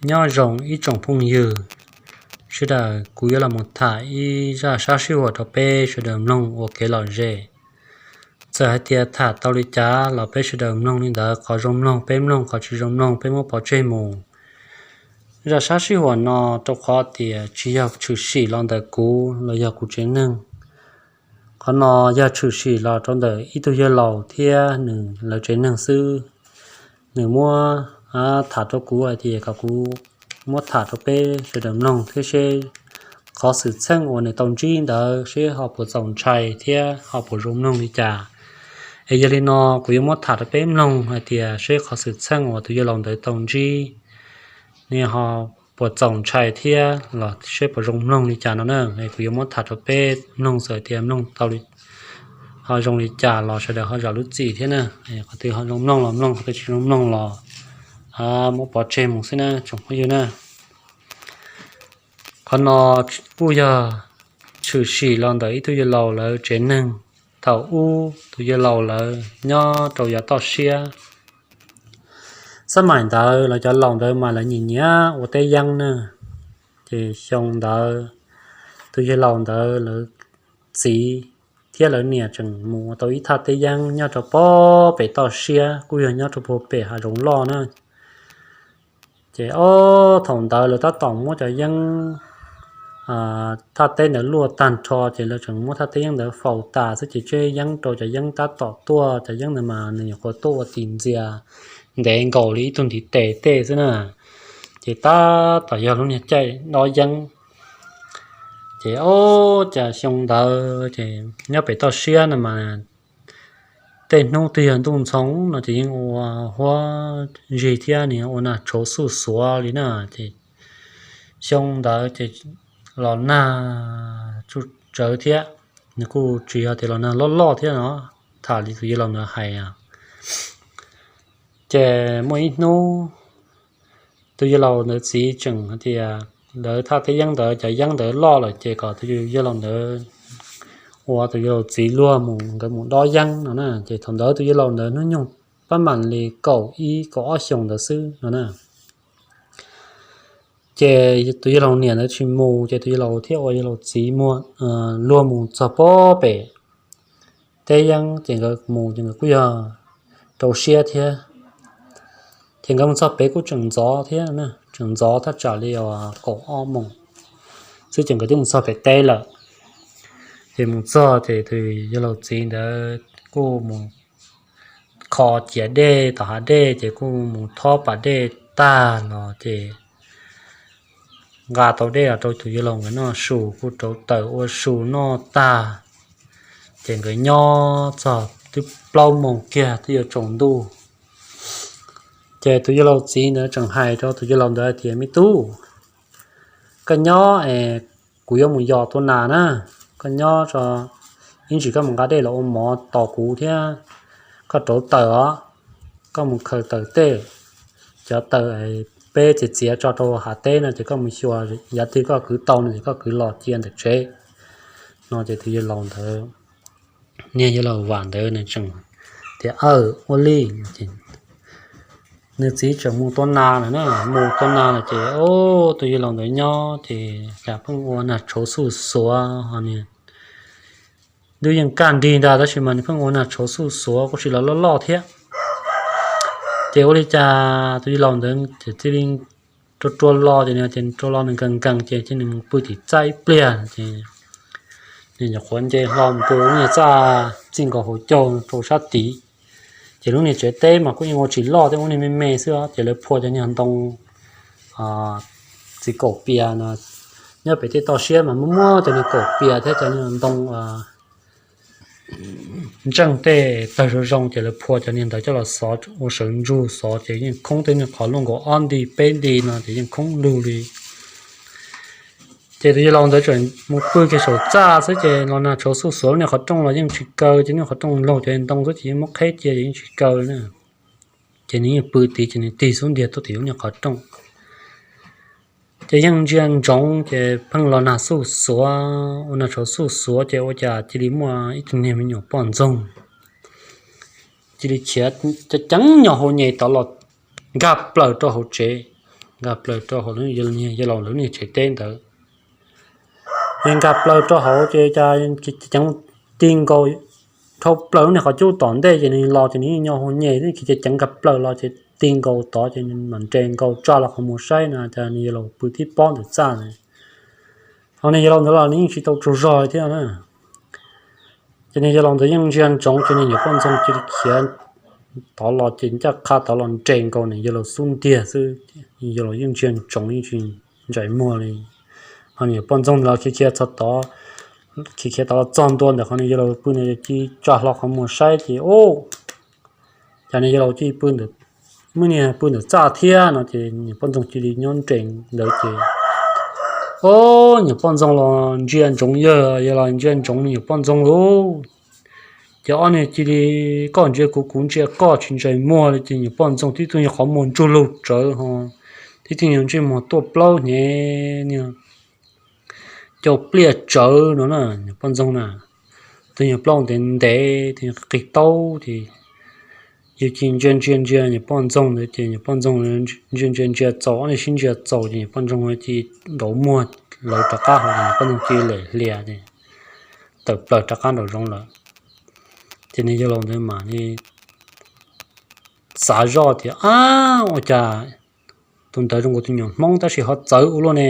Nyob zoo ib tsoom phooj ywg sawv daws, kuv yuav los mus tham ib zaj sab sib huam rau peb sawv daws mloog ua kev lom zem. Txawm hais tias tham tau li cas los peb sawv daws mloog li ntawd, qhov zoo mloog peb mloog, qhov tsis zoo mloog peb muab pov tseg mus. Zaj sab sib huam no rau qhov tias tsis yog tshwm sim los ntawm kuv los yog kuv tsev neeg. Qhov no yog tshwm sim los rau ntawm ib tug yawg laus thiab nws lawv tsev neeg xwb. Nws muab tham rau kuv hais tias kom kuv muab tham rau peb sawv daws mloog thiab seb qhov xwm txheej uas nws tau ntsib ntawd seb ho puas txaus ntshai thiab ho puas zoo mloog li cas. Es yog li no kuv yuav muab tham rau peb mloog hais tias seb qhov xwm txheej uas tus yawg laus ntawd tau ntsib nws ho puas txaus ntshai thiab los seb puas zoo mloog li cas no na. Kuv yuav muab tham rau peb mloog, txawm tias mloog tau ho zoo li cas los sawv daws ho zam lub txim thiab na. Qhov twg ho zoo mloog los mloog, qhov twg tsis zoo mloog los muab pov tseg mus xwb na tsoom phooj ywg na. Qhov no kuj yog tshwm sim los ntawm ib tug yawg laus lawv tsev neeg. Thaum ub tus yawg laus lawv nyob rau yav toj siab, xab maim ntawd los cov laus ntawd mas lawv nyiam nyiam ua teb yeeb na. Ces xyoo ntawd tus yawg laus ntawd lawv txiv thiab lawv niam tseem mus ua tau ib thaj teb yeeb nyob rau pob pem toj siab, kuj yog nyob rau puag pem hav zoov loj na. Ces ob thaum ntawd lawv tab tom muab cov yeeb thaj teb ntawd luaj tag nrho, ces lawv tseem muab thaj teb yeeb ntawd faus tas xwb, ces tseb yeeb rau cov yeeb tab tom tuaj. Cov yeeb ntawd mas nws nyuam qhuav tuaj ua tis ntxias ntev nkaus li ib tug ntiv tes tej xwb na. Ces tab tom yog lub niag caij dob yeeb. Ces ob, cas xyoo ntawd ces nyob pem toj siab no mas tej hnub twg yog ntuj ntxhoo no ces yeej ua huab zig thiab nws ua nag tshauv xuj xuav li na. Ces xyoo ntawd ces los nag tsuj tsawv thiab, nws kuj tsis yog tias los nag loj loj thiab no, tham li tus yawg laus ntawd hais. Ces muaj ib hnub tus yawg laus ntawd txiv tseem hais tias lawv thaj teb yeeb ntawd cov yeeb ntawd loj lawm ces kom tus yawg laus ntawd ua tus yawg laus txiv luag mus, nkawd mus dob yeeb no na. Ces thaum ntawd tus yawg laus ntawd hnub nyoog pab mam li kaum ib kaum ob xyoos ntawd xwb no na. Ces tus yawg laus niam ntawd tsis mus, ces tus yawg laus thiaj ua yawg laus txiv muag luag mus txog pob pem teb yeeb. Ces nkawd mus ces nkawd kuj yog rau siab thiab. Ces nkawd mus txog pem kuj tseem ntxov thiab, tseem ntxov thaj tsam li kaum ob moos xwb ces nkawd twb mus txog pem teb lawm. Ces mus txog ces tus yawg laus txiv ntawd kuj mus kho ciav dej tom hav dej, ces kuj mus thob pas dej tag los ces nqa tau dej los rau tus yawg laus nkawd noj su, kuj rauv taws ua su noj tag. Ces nkawd nyob txog twb plaub moos kiag twb yuav tsaus ntuj. Ces tus yawg laus txiv ntawd tseem hais rau tus yawg laus ntawd tias, Me tub, koj nyob es kuv yuav mus yos tua nas na. Koj nyob tso, ib ntsis koj mus nqa dej los ua mov tos kuv thiab. Koj rauv taws os, koj mus khaws taws tej, cov taws peb txiav txiav tso rau hav teb no ces koj mus xyuas, yav twg koj kwv tau no ces koj kwv los cia ntawm tsev no. Ces tus yawg laus ntawd, niag yawg laus vam ntawd nws tseem tias, Aw, ua li. Nws txiv tseem mus tua nas lawm na, mus tua nas lawm ces tus yawg laus ntawd nyob ces cas pheej ua nag tshauv xuj xuav ho nws twb yeej kaj nrig ntag tab sis mas nws pheej ua nag tshauv xuj xuav kuj tsis los loj loj thiab. Ces ua li cas tus yawg laus ntawd ces thiaj li rua rua los ces nws ces rua los nws nkees nkees ces nws mus pw tim txaj ib pliag ces nws nyuam qhuav nce hlo mus pw lub niag txaj txij nkaus hauv caug rau sab tid. Ces lub niag tsev teb mas kuj yeej ua tsis loj thiab, ua niag me me xwb ces lawv phua cov niag ntoo txiv kaum pias no. Nyob pem tej toj siab mas muaj muaj cov niag kaum pias thiab cov niag ntoo ntseej tej tawg zoo zoo ces lawv phua cov niag ntawd coj los xov ua sawv ntsug xov ces yeej khoob tej niag qhov luaj nkaus ob nti peb nti no ces yeej khoob lug li. Ces tus yawg laus ntawd tseem mus pw kiag saum txaj xwb ces los nag tshauv xuj xuav lub niag qhov rooj los yeej tsis kaw, ces niag qhov rooj laug cov ntoo xwb ces yeej muab qheb cia ces yeej tsis kaw li na. Ces nws yeej pw tid ces nws tig xub ntiag tuaj tim lub niag qhov rooj. Ces yeej ntsia ntsoov ces pheej los nag xuj xuav, ua nag tshauv xuj xuav ces ua cas cia li muaj ib tug niag me nyuam poj ntxoog cia li khiav ceev ceev nyo hau nyem tod los nkag plaws rau hauv tsev. nkag plaws rau hauv yawg laus lub niag tsev teb ntawd. Nws nkag plaws rau hauv ces ceev ti nkaus dhau plaws lub niag qhov cub tom ntej ces nws los ces nws yeej nyo hu nyem, ces ceev nkag plaws los ces ti nkaus tod ces nws mam nres nkaus tsa los qhov muag saib no ces nws yawg laus pw tib pob ntawm txaj na. Ho nws yawg laus ntawd los nws yeej tsis tau tsaug zog thiab na. Ces nws yawg laus ntawd yeej ntsia ntsoov ces nws niam poj ntxoog cia li khiav tod los ces ncaj qha tod los nres nkaus nws yawg laus xub ntiag xwb. Yawg laus yeej ntsia ntsoov yeej tsis ntsais muag li. Ho nws niam poj ntxoog los khiav khiav txog tod, khiav khiav tod los txog ntua ntawm qhov nws yawg laus pw ntawd ces tsa hlo qhov muag saib ces ub, cas nws yawg laus cia li pw ntawm, muaj niag pw ntawm txaj thiab no ces niam poj ntxoog cia li nyob nres ntawd ces ub, niam poj ntxoog los ntsia ntsoov yawg, yawg los ntsia ntsoov niam poj ntxoog lauj. Ces ob niag cia li koj ntsia kuv kuv ntsia koj tsis ntsais muag li ces niam poj ntxoog tib tug niag qhov muag ntsug lug tsawv ho tib tug niag ntsej muag tuaj plaub hnyev niag cau pliaj tsawv no na, niam poj ntxoog na. Tus niag plaub ntev ntev tus niag qig taub ces yawg cia li ntsia ntsia ntsia niam poj ntxoog ntawd ces niam poj ntxoog ntsia ntsia ntsia txaus, ob niag sib ntsia txaus ces niam poj ntxoog cia li nrauv muag lawv rov qab hauv, niam poj ntxoog cia li lem hlias ces tawm plaws rov qab nraum zoov lawm. Ces nws yawg laus ntawd mam li xav zoj tias, ab, ua cas tus ntawd zoo nkaus tus nyuam hmoob tab sis ho txawv ua luaj ne.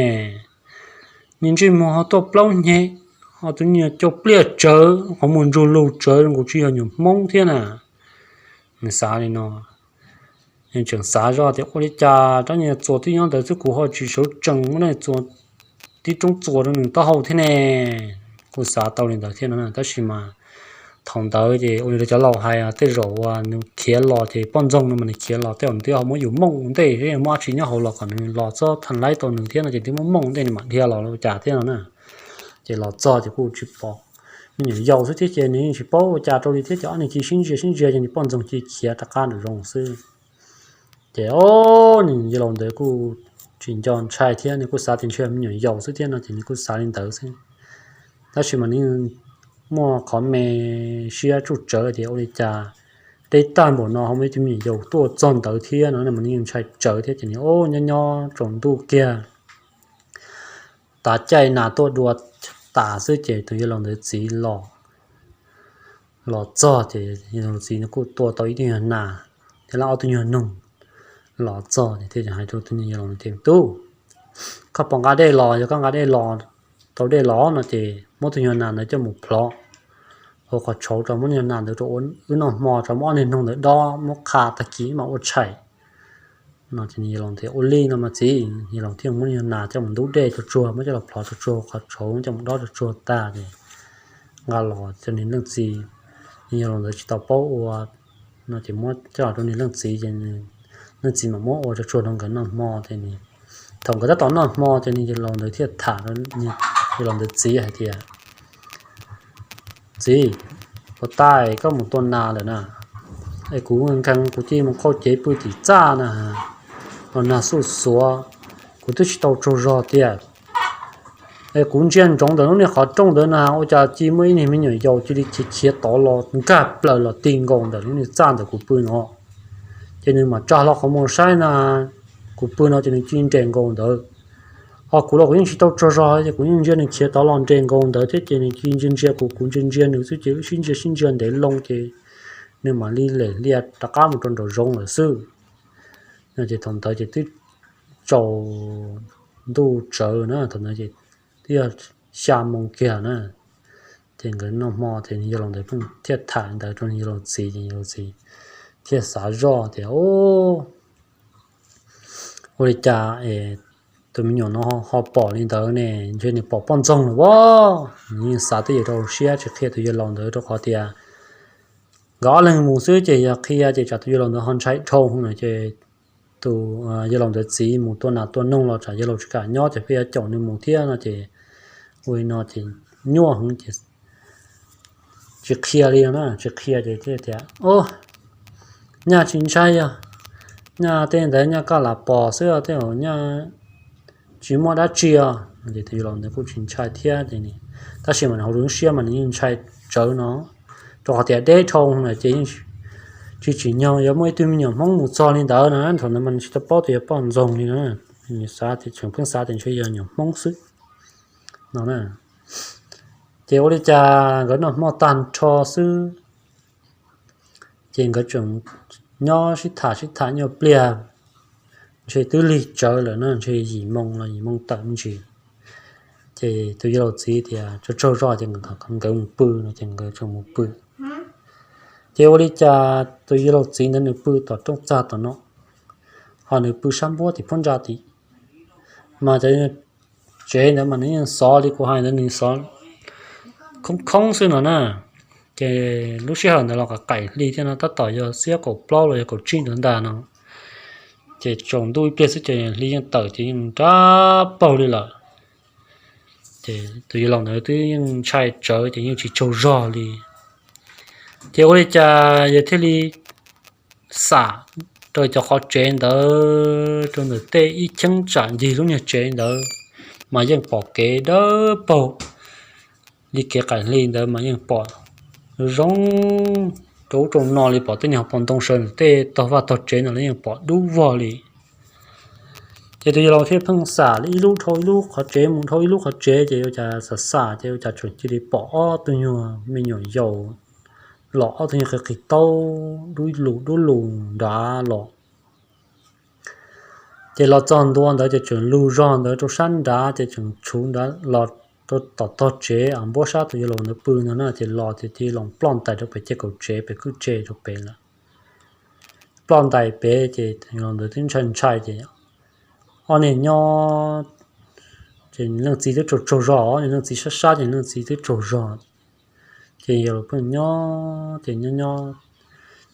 Niag ntsej muag ho tuaj plaub hnyev, ho tus nyuag cau pliaj tsawv, qhov muag ntsug lug tsawv zoo nkaus tsis yog nyuam hmoob thiab na. Nws xav li no, nws tseem xav zoj tias ua li cas rab niag txuas twb nyob ntawd xwb kuv ho tsis sawv tsees muab rab niag txuas tib roob txuas rau nws taub hau thiab ne. Kuj xav tau li ntawd thiab no tab sis mas thaum ntawd ces ua li cov laus hais, tej zaum uas nws khiav los ces poj ntxoog no mas nws khiav los tej zaum nws twb ho muab yus mooj ua ntej, muab dab tsi nyob hauv los kom nws los txhob tha laib tau nws thiab no ces twb muab mooj ua ntej nws mam dhia los ua cas thiab no na. Ces los txog ces kuj tsis pom, me nyuam yaus xwb thiab ces nws yeej tsis paub ua cas rau li thiab ces ob niag cia li sib ntsia sib ntsia ces niag poj ntxoog cia li khiav rov qab nraum zoov xwb. Ces ob niag yawg laus ntawd kuj tsis nco ntshai thiab, nws kuj xav tias ntshe me nyuam yaus xwb thiab no ces nws kuj xav li ntawd xwb. Tab sis mas nws muaj qhov me siab tsuj tsawv tias ua li cas deb tag npaum no ho muaj ib tug me nyuam yaus tuaj txog ntawd thiab no mas nws yeej ntshai tsawv thiab ces nws ob nyob nyob tsaus ntuj kiag, tav caij nas tuaj dua tas xwb ces tus yawg laus ntawd txiv los, los txog ces yawg laus txiv nws kuj tua tau ib tug nyuag nas thiab lab ob tug nyuag noog los txog ces thiaj hais rau tus yawg laus tias, tub, koj puas nqa dej los? Yog koj nqa dej los, tau dej los no ces muab tus nyuag nas ntawd coj mus plhov hauv qhov tshauv tso, muab nyuag nas ntawd rau wb noj hmo tso, muab ob niag noog ntawd dob muab qha tag kis mam ua tshais no ces nws yawg laus tias ua li no mas txiv. Yawg laus thiaj muab nyuag nas coj mus ntub dej tsuag tsuag, muab coj los plhov tsuag tsuag qhov tshauv, coj mus dob tsuag tsuag tag ces nqa los rau nws leej txiv. Nws yawg laus ntawd tsis tau paub ua no ces muab coj los rau nws leej txiv ces leej txiv mam muab ua tsuag tsuag rau nkawd noj hmo ces thaum nkawd tab tom noj hmo ces nws yawg laus ntawd thiaj tham, yawg laus ntawd txiv hais tias, txiv, puas tas koj mus tua nas lawm na? Es kuv nkees kuv cia li mus qhau cev pw tim txaj na, los nag xuj xuav, kuv twb tsis tau tsaug zog tiag. Es kuv ntsia ntsoov ntawm lub niag qhov rooj ntawd na ua cas cia muaj ib niag me nyuam yaus cia li khiav khiav tod los nkag plaws los ti nkaus ntawm lub niag txaj ntawm kuv pw no. Ces nws mam tsa hlo qhov muag saib na, kuv pw no ces nws cia li nres nkaus ntawd. Ho kuv los kuv yeej tsis tau tsaug zog ces kuv yeej ntsia nws khiav tod los nres nkaus ntawd thiab ces nws cia li ntsia ntsia kuv, kuv ntsia ntsia nws xwb ces wb sib ntsia sib ntsia ntev loo ces nws mam li lem hlias rov qab mus rau nraum zoov lawm xwb. No ces thaum ntawd ces twb tsaus ntuj tsawv na, thaum ntawd ces twb yog xya moo kiag na. Ces nkawd noj hmo ces nws yawg laus ntawd pheej thiaj tham ntawd rau nws yawg laus txiv ces yawg laus txiv thiaj xav zoj tias, ua li cas es tus me nyuam no ho pom li ntawd ne, ntshe nws pom poj ntxoog lawm as. Nws yeej xav twj ywm rau siab tsis qhia tus yawg laus ntawd rau qhov tias nkawd ob leeg mus xwb ces yog qhia ces tsam tus yawg laus ntawd ho ntshai dhau no ces tus yawg laus ntawd txiv mus tua nas tua noog los tsam yawg laus tsis kam nyob ces pheej yuav caum nws mus thiab no ces ua li no ces nyuaj heev ces tsis qhia li no na, tsis qhia ces thiaj tias, nyaj tsis ntshai os, nyaj tej ntawd nyaj koj lam pom xwb, tej zaum nyaj tsis muaj dab tsi os. Ces tus yawg laus ntawd kuj tsis ntshai thiab ces, tab sis mas nws hauv lub siab mas nws yeej ntshai tsawv no, rau qhov tias deb dhau lawm ces yeej tsis tsim nyog yuav muaj ib tug me nyuam Hmoob mus txog li ntawd na, thaum ntawd mas nws tsis tau paub tias yog poj ntxoog li na. Nws xav tias, tseem pheej xav tias ntshe yog nyuam Hmoob xwb no na. Ces ua li cas nkawd noj hmo tag nrho xwb, ces nkawd tseem nyob sib tham sib tham nyuag pliag, ntshe twb lig tsawv lawm na, ntshe yim moo los yim moo tawm me ntsis. Ces tus yawg laus txiv tias tsaug tsaug zog ces nkawd mus pw no, ces nkawd tseem mus pw. Ces ua li cas tus yawg laus txiv ntawd nws pw tom rooj txag tom no, ho nws pw sab npuab tim phab ntsa tim, mas cov tsev ntawd mas nws yeej xov li kuv hais ntawd, nws xov khoob khoob xwb no na. Ces lub sij hawm ntawd los qaim hli thiab no, tab tom yog xiab kaum plaub los yog kaum tsib ntawd ntag no. Ces tsaus ntuj ib pliag xwb ces hli yeej tawm ces yeej nrab paug li lawm. Ces tus yawg laus ntawd twb yeej ntshai tsawv ces yeej tsis tsaug zog li. Ces ua li cas yawg thiaj li xam rau cov qhov tsev ntawd, rau ntawm tej ib cheeb tsam ncig lub niag tsev ntawd, mas yeej pom kev dawb paug li kev qaim hli ntawd mas yeej pom zoo rau ub rau no li, pom tej niag pob ntoo sawv ntawm tej tog vaj tog tsev ntawd los yeej pom dub vog li. Ces tus yawg laus thiaj pheej xam li ib lub dhau ib lub qhov tsev mus dhau ib lub qhov tsev, ces ua cas xam xam ces ua cas tseem cia li pom ob tug nyuag me nyuam yaus los, ob tug nyuag qig qig taub dub lus dub lus nrad los. Ces los txog ntua ntawd ces tseem lug zog ntawd rau sab nrad, ces tseem tshuv nrad los rau tom tog tsev npuab sab tus yawg laus ntawd pw ntawd na, ces los ces cia li los ploj ntais rau pem ceg kaum tsev pem kwj tse rau pem lawm. Ploj ntais pem ces tus yawg laus ntawd twb ntshai ntshai ces ob niag nyob, ces leej txiv twb tsaug tsaug zog, ob niag leej txiv sab sab ces leej txiv twb tsaug zog. Ces yawg laus pheej nyob ces nyob nyob,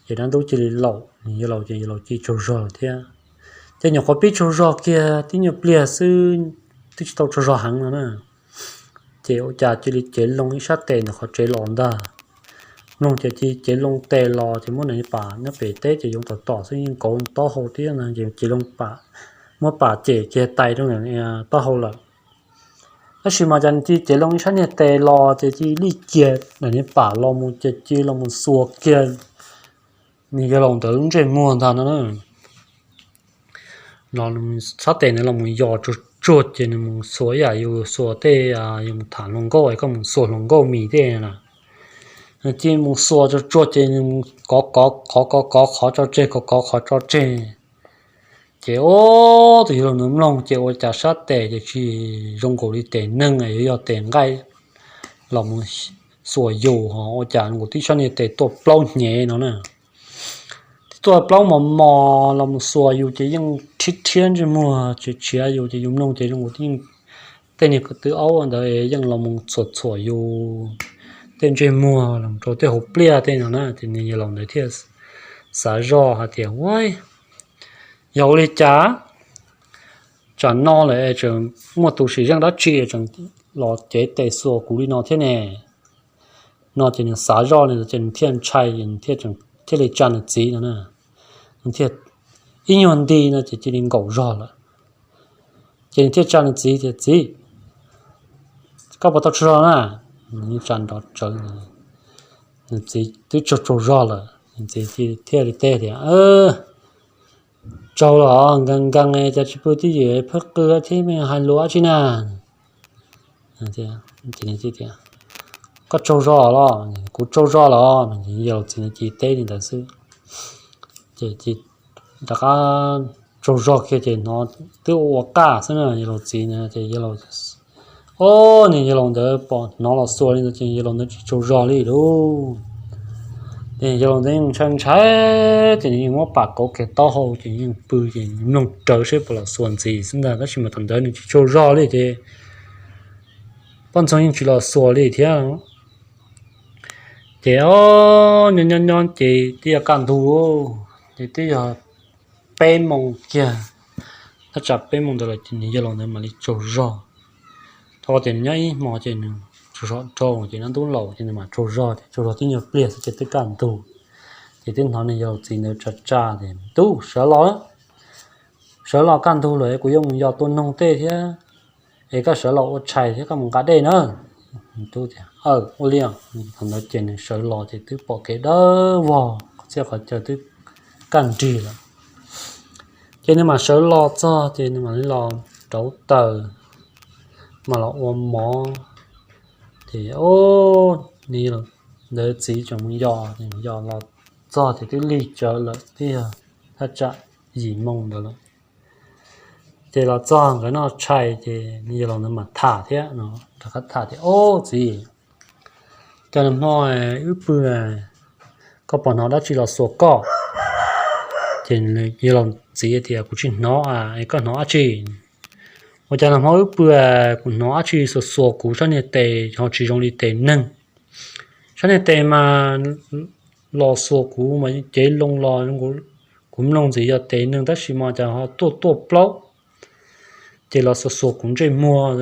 ces dab ntub cia li laum, yawg laus ces yawg laus cia li tsaug zog lawm thiab. Ces nyuam qhuav pib tsaug zog kiag tib nyuag pliag xwb, twb tsis tau tsaug zog heev no na, ces ua cas cia li cev loo ib sab tes ntawm qhov tsev los ntag. Mloog ces cia li cev loo tes los ces muab nws pam nyob pem teb ces yoov tom tom xwb, yeej kauv taub hau thiab no, ces cev loo pam, muab pam cem kiag tais rau nws taub hau lawm. Tab sis mas cas nws cia li cev loo ib sab niag tes los ces cia li lij kiag nws pam los mus ces cia li los mus xuas kiag nws yawg laus ntawd lub ntsej muag ntag no na. Los txhab tes ntawd los mus yos tsuag tsuag ces nws mus xuas ib yam yus xuas tej, yus mus tham hluas nkauj es koj mus xuas hluas nkauj mis tej na. Nws cia li mus xuas tsuag tsuag ces nws mus kov kov qhov kov kov qhov tso tseg, kov kov qhov tso tseg. Ces ua tus yawg laus ntawd mloog ces ua cas sab tes ces tsis zoo nkaus li tes neeg, yuav yog tes nqaij los mus xuas yus, ho ua cas nkaus tib sab niag tes tuaj plaub hnyev no na. Tib tuaj plaub mos mos los mus xuas yus ces yeej rhiab rhiab ntsej muag tshiav tshiav yus ces yus mloog ces zoo nkaus tej niag kwv tw aub ntawd yeej los mus txhuam txhuam yus tej ntsej muag los rau tej hauv pliaj tej no na. Ces nws yawg laus ntawd thiaj xav zoj hais tias, ua, yog ua li cas tsam no lawm tseem muaj tus sim zeej dab tsi tseem los cev tes xuas kuv li no thiab ne? No ces nws xav zoj li ces nws thiaj ntshai, thiaj li tsa nws txiv no na. Nws thiaj ib nyuag nti no ces cia li nkaum zog lawm. Ces nws thiaj tsa nws txiv tias, txiv, koj puas tau tsaug zog na? Nws tsa nrov tsawv, nws txiv twb tsaug tsaug zog lawm, nws txiv thiaj li teb tias, tsaug los nkees nkees cas tsis pw twj ywm phwj qw thiab me hais lus dab tsi na? Koj tsaug zog los? Kuv tsaug zog los? Yawg laus txiv cia li teb li ntawd xwb. Ces rov qab tsaug zog kiag ces hnov twb ua ua qaj xwb na, yawg laus txiv na. Ces yawg laus, o, nws yawg laus ntawd pom hnov los xuas li ntawd ces yawg laus ntawd tsis tsaug zog li lauj. Ces yawg laus ntawd yeej ntshai ntshai, ces nws yeej muab pam kauv kiag taub hau ces yeej pw ces mloog rawv seb puas los xuas ntxiv xwb ntag, tab sis mas thaum ntawd nws tsis tsaug zog li ces poj ntxoog yeej tsis los xuas li thiab. Ces o, nyob nyob nyob ces twb yog kaj ntug, ces twb yog peb moos kiag, thaj tsam peb moos ntawd lawm ces nws yawg laus ntawd mam li tsaug zog. Rau qhov tias nws nyob ib hmo ces nws tsaug zog rau ces nws ntub laus ces nws mam tsaug zog, ces tsaug zog tib nyuag pliag xwb ces twb kaj ntug. Ces twb hnov nws yawg laus txiv ntawd tsa tsa tias, tub, sawv los, sawv los kaj ntug lawm, kuv yuav mus yos tua noog tej thiab, es koj sawv los ua tshais thiab koj mus nqa dej na. Tub tias, aw, ua li. Thaum ntawd ces nws sawv los ces twb pom kev dawb vog, qhov txhia qhov chaw twb kaj nrig lawm. Ces nws mam sawv los txog ces nws mam li los rauv taws, mam los ua mov. Ces o, nws ntawd txiv tseem mus yos, yos los txog ces twb lig tsawv lawm, twb yog thaj tsam yim moo ntawd lawm. Ces los txog nkawd noj tshais ces nws yog los ntawd mam tham thiab no, rov qab tham tias, Ob txiv, cas nag hmo wb pw, koj puas hnov dab tsi los xuas koj? Ces yog los txiv tias, Kuv tsis hnov, es koj hnov dab tsi? Ua cas nag hmo wb pw kuv hnov dab tsi xuas xuas kuv sab niag tes ho tsis zoo li tes neeg. Sab niag tes mas los xuas kuv mas cev loo los, kuv mloog ntxiv yog tes neeg tab sis mas cas ho tuaj tuaj plaub, ces los xuas xuas kuv ntsej muag,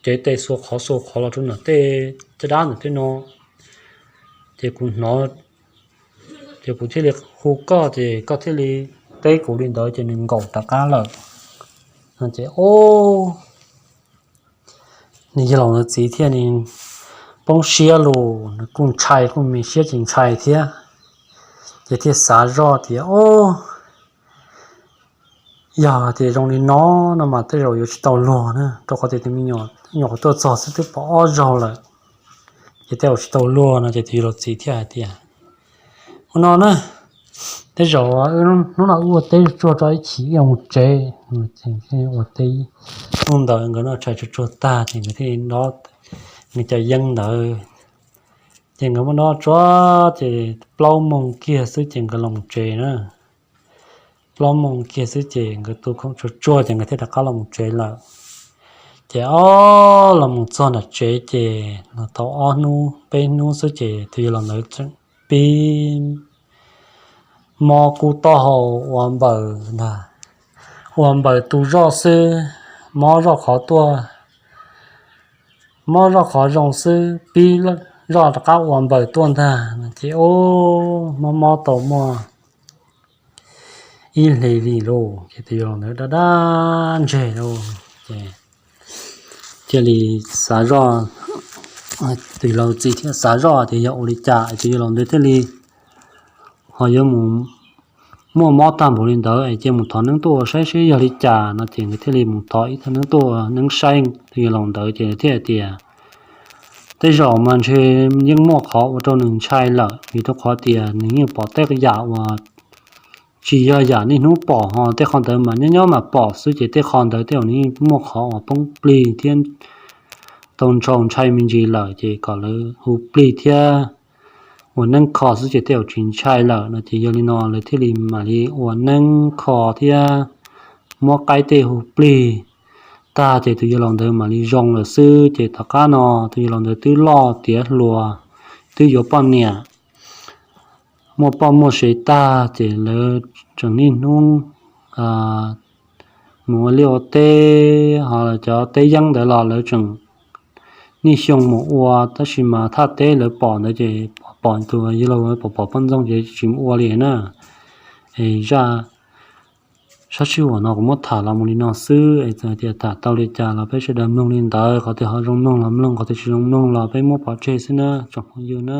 cev tes xuas qhov xuas qhov los rau ntawm tej caj dab ntawm tej no. Ces kuv hnov, ces kuv thiaj li hu koj ces koj thiaj li teb kuv li ntawd ces nws nkaum rov qab lawm. Ces o, nws yog los ntawd txiv thiaj li poob siab los, nws kuj ntshai, kuj me siab ces ntshai thiab. Ces thiaj xav zoj tias, Ob, yog tias zoo li no no mas tej zaum yuav tsis tau luag na, rau qhov tias tus me nyuam nyuam qhuav tuaj txog xwb twb pom ob zaug lawm, ces tej zaum tsis tau luag no. Ces tus yawg laus txiv thiaj hais tias, Ua no na, tej zaum hnub no wb ua teb tsuag tso ib chim wb mus tsev. Ua teb hnub ntawd nkawd noj tshais tsuag tsuag tag ces nkawd thiaj li dob nws cov yeeb ntawd. Ces nkawd muab dob tsuag ces plaub moos kiag xwb ces nkawd los mus tsev na. Plaub moos kiag xwb ces nkawd tu khoom tsuag tsuag ces nkawd thiaj rov qab los mus tsev lawm. Ces ob, los mus txog nram tsev ces los tau ob hnub peb hnub xwb ces tus yawg laus ntawd tseem pib mob kub taub hau ua npaws ntag, ua npaws tu zoj xwb, mob zoj qhov tuaj, mob zoj qhov zoo xwb pib zoj rov qab ua npaws tuaj ntag. Ces ub, mob mob tau muaj ib hlis li lauj, ces tus yawg laus ntawd daj daj ntseg lauj. Ces thiaj li xav zoj, tus yawg laus txiv thiaj xav zoj tias yog ua li cas tus yawg laus ntawd thiaj li ho yuav mus muaj mob tag npaum li ntawd es cia mus thov neeb tuaj ua saib seb yog li cas no. Ces nkawd thiaj li mus thov ib thaj neeb tuaj ua neeb saib tus yawg laus ntawd ces thiaj hais tias, Tej zaum mas ntshe yeej muaj qhov ua rau nws ntshai lawm, vim rau qhov tias nws yeej pom tej yam uas tsis yog yam niaj hnub pom, ho tej qho ntawd mas nyob nyob mas pom xwb, ces tej qho ntawd tej zaum nws yeej muaj qhov uas poob plig thiab tau ntshaus ntshai me ntsis lawm, ces kom lawv hu plig thiab ua neeb kho xwb ces tej zaum tsis ntshai lawm no. Ces yog li no lawv thiaj li mam li ua neeb kho thiab muab qaib tej hu plig tag ces tus yawg laus ntawd mam li zoo lawm xwb. Ces tom qab no tus yawg laus ntawd twb loj tiav hluas, twb yuav poj niam, muaj poj muaj sev tag, ces lawv tseem niaj hnub mus ua liaj ua teb, ho cov teb yeeb ntawd los lawv tseem niaj xyoo mus ua, tab sis mas thaj teb lawv pom ntawd ces pom tus yawg laus pom pom poj ntxoog ces tsis mus ua li na. Es zaj sab sij huam no kuv muab tham los mus li no xwb, es txawm tias tham tau li cas los peb sawv daws mloog li ntawd, qhov twg ho zoo mloog los mloog, qhov twg tsis zoo mloog los peb muab pov tseg xwb na tsoom phooj ywg na.